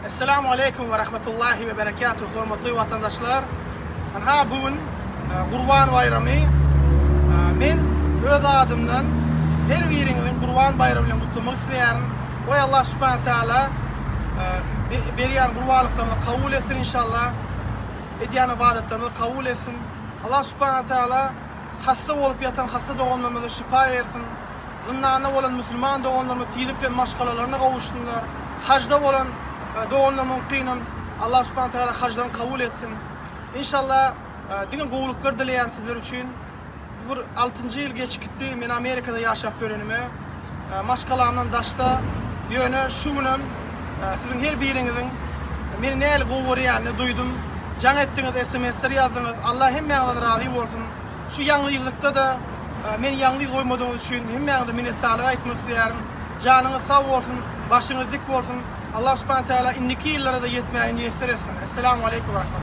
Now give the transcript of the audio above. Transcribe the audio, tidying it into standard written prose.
Esselamu aleýkum we rahmetullahi we berekatuh hormatly watandaşlar. Ynha bu gün Gurban baýramy. Men öz adymdan her biriňiziň Gurban baýramy bilen gutlamak isleýärin. Goý Allah subhana taala berýän gurbanlyklarymyzy kabul etsin inşallah. Edýän ybadatlarymyzy kabul etsin. Allah subhana taala hassa bolup ýatan hassa doganlarymyza şypa bersin. Zyndanda bolan musulman doganlarymyz tizlik bilen maşgalalaryna gowuşsynlar. Hajda bolan doganlarymyzyňkynam Allah subhana taala hajlaryny kabul etsin. Inşallah diňe gowulyklar dileýän sizler üçin. Bu bir altynjy ýyl geçip gitdi men Amerikada ýaşap ýörenime. Maşgalamdan daşda. Ýöne şu günem siziň her biriňiziň meni nähili gowy görýänini duýdum. Jaň etdiňiz, SMS-ler ýazdyňyz. Allah hemmäňizden razy bolsun. Şu ýalňyzlykda-da meni ýalňyz goýmadygyňyz üçin hemmäňize minnetdarlyk aýtmak isleýärin. Janyňyz sag bolsun, başyňyz dik bolsun. Allah subhana taala indiki ýyllara-da ýetmäge miýesser etsin. Esselamu aleýkum we rahmetullah.